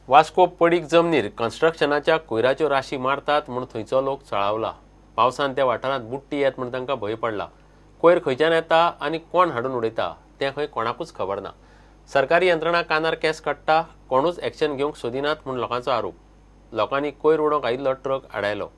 वास्को पडीक जमनीर कन्स्ट्रक्शनाच्या कोयराच्यो राशी मारतात म्हूण थंयचो लोक चळावला. पावसान त्या वाठारांत बुडटी येत म्हूण तांकां भंय पडला. कोयर खंयच्यान येता आनी कोण हाडून उडयता तें खंय कोणाकूच खबर ना. सरकारी यंत्रणा कानार केंस काडटा, कोणूच एक्शन घेवंक सोदिनात म्हूण लोकांचो आरोप. लोकांनी कोयर उडोवंक आयिल्लो ट्रक आडायलो.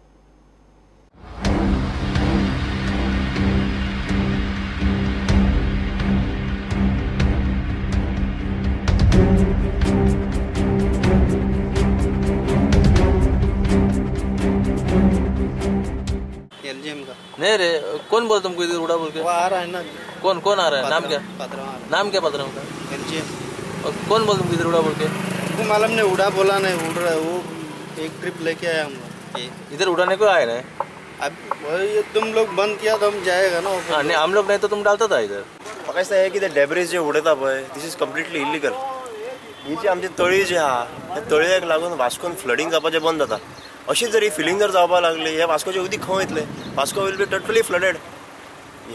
नहीं रे, कौन बोल तुमको इधर उड़ा बोल के? वो आ रहा है ना। कौन कौन आ रहा है? नाम क्या? नाम क्या पात्रा का? एलजीएम। और कौन बोल तुमको इधर उड़ा बोल के? वो मालूम नहीं, उड़ा बोला नहीं, उड़ रहा है वो। एक ट्रिप लेके आया हम लोग। इधर उड़ाने को आए ना? अब वही तुम लोग बंद किया तो हम जाएगा ना। हाँ, नहीं हम लोग नहीं तो तुम डालता था इधर। म्हाका दिसता हें कितें डेब्रीज जे उडयता पळय, this is completely illegal. ही जी आमची तळी जी आहा, ह्या तळयेक लागून वास्कोन फ्लडींग जावपाचें बंद जाता. अशी जर ही फिलींग जर जावपाक लागली, हे वास्कोचें उदीक खंय वयतलें? Vasco will be totally flooded.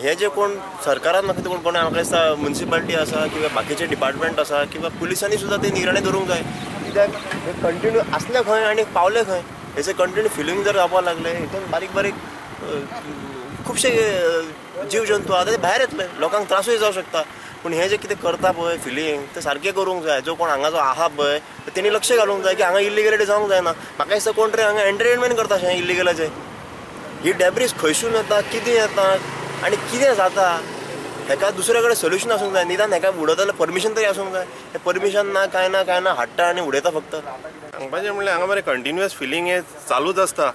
हें जें कोण सरकारान म्हाका कोण कोण म्हाका दिसता म्युनिसिपालिटी आसा किंवा बाकीचे डिपार्टमेंट आसा किंवा पुलिसांनी सुद्दां ते निर्णय धरूंक जाय. कित्याक हे कंटिन्यू आसले खंय आनी पावले खंय, हेचे कंटिन्यू फिलींग जर जावपाक लागले, हितून बारीक बारीक खुबशे जीव जंतू आहा ते भायर येतले, लोकांक त्रासूय जावं शकता. पूण हें जें कितें करता पळय फिलींग, तें सारकें करूंक जाय. जो कोण हांगा जो आहा पळय तेणी लक्ष घालूंक जाय की हांगा इल्लिगलिटी जावंक जायना. म्हाका दिसता कोण तरी हांगा एंटरटेनमेंट करता अशें इल्लिगलाचें. ही डेब्रीज खंयसून येता, कितें येता आनी कितें जाता हेका दुसरे कडेन सोल्युशन आसूंक जाय. निदान हेका उडयता जाल्यार परमिशन तरी आसूंक जाय. हें परमिशन ना, कांय ना, कांय ना, हाडटा आनी उडयता फक्त. सांगपाचें म्हणल्यार हांगा मरे कंटिन्युअस फिलींग हें चालूच आसता.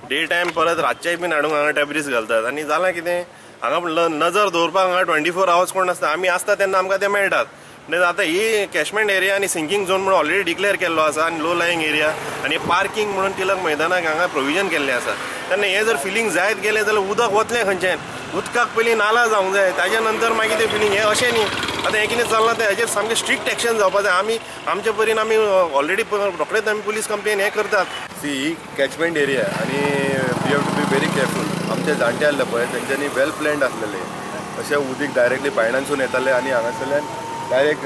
डे टायम परत रातचेय बीन हाडूंक हांगा डेब्रीज घालतात. आनी जालां कितें, हांगा नजर दवरपाक हांगा 24 आवर्स कोण नासता. आमी आसता तेन्ना आमकां ते मेळटात. म्हणजे आतां ही कॅचमेंट एरिया आनी सिंकींग झोन म्हणून ऑलरेडी डिक्लेअर केल्लो आसा आनी लो लायिंग एरिया आनी पार्किंग म्हणून टिलक मैदानाक हांगा प्रोविजन केल्लें आसा. तेन्ना हें जर फिलींग जायत गेलें जाल्यार उदक वतलें खंयच्यान? उदकाक पयलीं नाला जावंक जाय, ताज्या नंतर मागीर तें फिलींग. हें अशें न्ही आतां हें कितें चल्लां तें हेजेर सामकें स्ट्रिक्ट एक्शन जावपा जाय. आमी आमचे परीन आमी ऑलरेडी रोखडेच आमी पुलीस कंप्लेन हें करतात. सी ही कॅचमेंट एरिया आनी we have to be very careful. आमचे जाणटे आसले पळय तेंच्यांनी वेल प्लॅन्ड आसलेले, अशें उदीक डायरेक्टली बायणांसून येताले आनी हांगासरल्यान डायरेक्ट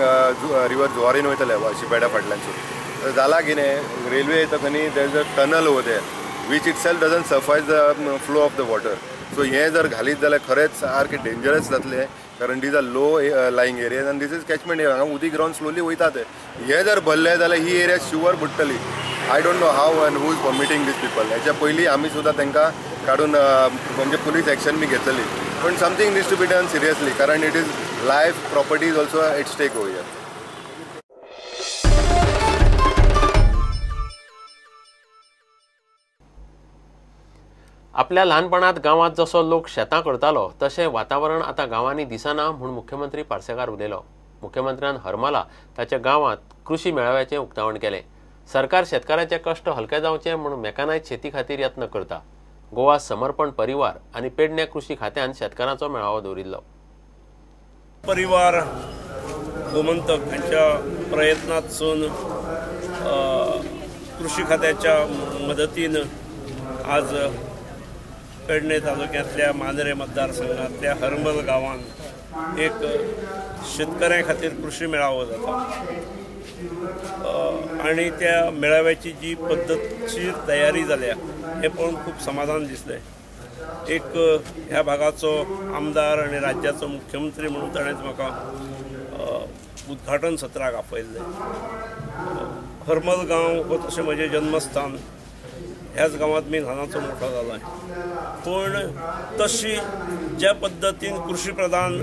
रिवर जुवारीन वयताले शिपेडा फाटल्यानसून. जालां कितें, रेल्वे येता खंय there is a tunnel over there which itself doesn't suffice the flow of the water. So हें जर घालीत जाल्यार खरेंच सारकें डेंजरस जातलें, कारण these are low lying areas आनी this is catchment area. हांगा उदीक रावन स्लोली वयता तें. हें जर भरलें जाल्यार ही एरिया शुवर बुडटली. I don't know how and who is permitting these people. हेच्या पयलीं आमी सुद्दां तांकां काडून म्हणजे पुलीस एक्शन बी घेतली, पण something needs to be done seriously, कारण it is life, property is also at stake over here. आपल्या ल्हानपणांत गांवांत जसो लोक शेतां करतालो तशें वातावरण आतां गांवांनी दिसना म्हूण मुख्यमंत्री पार्सेकार उलयलो. मुख्यमंत्र्यान हरमला ताच्या गांवांत कृशी मेळाव्याचें उक्तावण केलें. सरकार शेतकारांचे कश्ट हलके जावचे म्हूण मेकॅनायज शेती खातीर यत्न करता. गोवा समर्पण परिवार आनी पेडणे कृशी खात्यान शेतकारांचो मेळावो दवरिल्लो. परिवार गोमंतक हांच्या प्रयत्नांतसून कृशी खात्याच्या मदतीन आज पेडणे तालुक्यांतल्या मांद्रे मतदारसंघांतल्या हरमल गांवांत एक शेतकऱ्यां खातीर कृशी मेळावो जाता आनी त्या मेळाव्याची जी पद्दतशीर तयारी जाल्या हें पळोवन खूब समाधान दिसलें. एक ह्या भागाचो आमदार आनी राज्याचो मुख्यमंत्री म्हणून ताणेंच म्हाका उद्घाटन सत्राक आपयल्लें. हरमल गांव हो तशें म्हजें जन्मस्थान, ह्याच गांवांत मी ल्हानाचो मोठो जाला, पूण तशी ज्या पद्दतीन कृशी प्रधान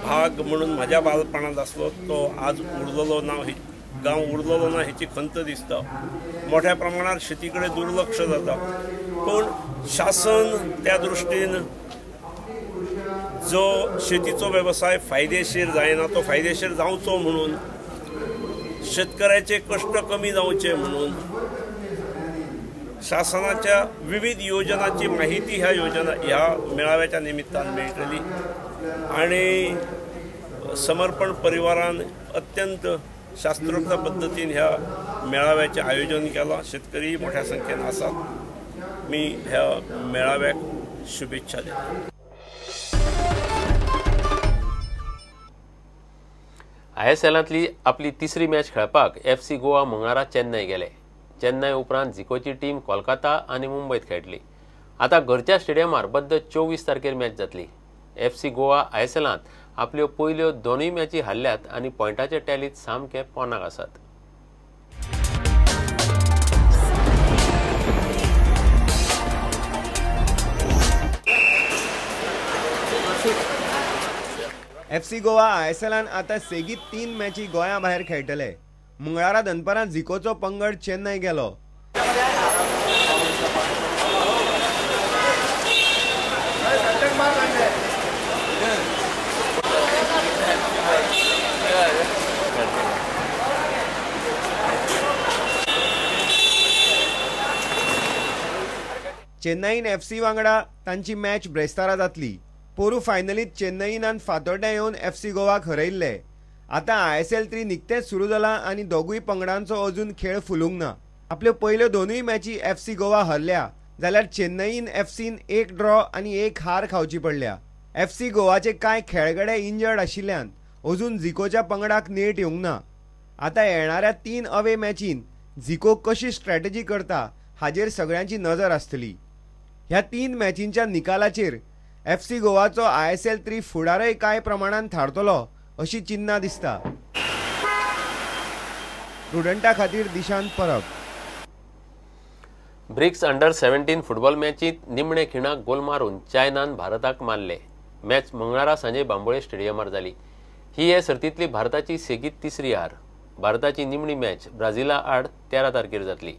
भाग म्हणून म्हज्या बालपणांत आसलो तो आज उरलेलो ना, गांव उरलेलो ना हेची खंत दिसता. मोठ्या प्रमाणात शेती कडेन दुर्लक्ष जाता, पूण शासन त्या दृश्टीन जो शेतीचो वेवसाय फायदेशीर जायना तो फायदेशीर जावचो म्हणून, शेतकऱ्याचे कश्ट कमी जावचे म्हणून शासनाच्या विविध योजनांची माहिती ह्या योजना ह्या मेळाव्याच्या निमित्तान मेळटली आनी समर्पण परिवारान अत्यंत शास्त्रोक्त पद्दतीन ह्या मेळाव्याचें आयोजन केलां. शेतकरी मोठ्या संख्येन आसात. मी ह्या मेळाव्याक शुभेच्छा दिता. आयएसएलांतली आपली तिसरी मॅच खेळपाक एफसी गोवा मंगळारा चेन्नय गेले. चेन्नय उपरांत झिकोची टीम कोलकाता आनी मुंबयत खेळटली. आतां घरच्या स्टेडियमार बद्द 24 तारखेर मॅच जातली. एफसी गोवा आयएसएलांत आपल्यो पयल्यो दोनूय मॅची हारल्यात आनी पॉयंटाचे टॅलीत सामके पोनाक आसात. एफसी गोवा आयएसएलान आतां सेगीत 3 मॅची गोंया भायर खेळटले. मंगळारा दनपारां झिकोचो पंगड चेन्नय गेलो. चेन्नईन एफसी वांगडा तांची मॅच ब्रेस्तारा जातली. पोरू फायनलीत चेन्नईनान फातोड्ड्यां येवन एफसी गोवाक हरयल्ले. आतां आयएसएल 3 निकतेंच सुरू जालां आनी दोगूय पंगडांचो अजून खेळ फुलूंक ना. आपल्यो पयल्यो दोनूय मॅची एफसी गोवा हरल्या जाल्यार चेन्नईन एफसीन 1 ड्रॉ आनी 1 हार खावची पडल्या. एफसी गोवाचे कांय खेळगडे इंजर्ड आशिल्ल्यान अजून झिकोच्या पंगडाक नेट येवंक ना. आतां येणाऱ्या 3 अवे मॅचीन झिको कशी स्ट्रॅटेजी करता हाजेर सगळ्यांची नजर आसतली. ह्या 3 मॅचींच्या निकालाचेर एफसी गोवाचो आयएसएल 3 फुडारय कांय प्रमाणान थारतलो अशी चिन्हां दिसता. प्रुडंटा खातीर Dishant Parab. BRICS under 17 football मॅचींत निमणे खिणाक गोल मारून चायनान भारताक मारले. मॅच मंगळारा सांजे बांबोळे स्टेडियमार जाली. ही हे सर्तींतली भारताची सेगीत तिसरी हार. भारताची निमणी मॅच ब्राझिला आड 13 तारखेर जातली.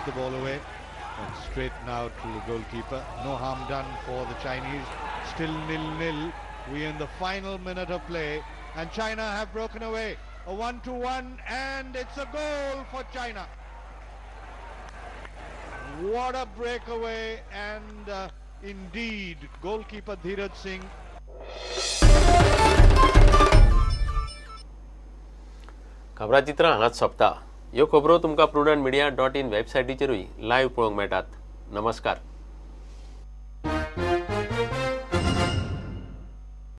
The ball away and straight now to the goalkeeper. No harm done for the Chinese. Still 0-0. We in the final minute of play and China have broken away. A 1-1 and it's a goal for China. What a breakaway, and indeed goalkeeper Dheeraj Singh. खबराचित्रां हांगाच सोंपता. ह्यो खबरो तुमकां prudentmedia.in वेबसायटीचेरूय live पळोवंक मेळटात. नमस्कार.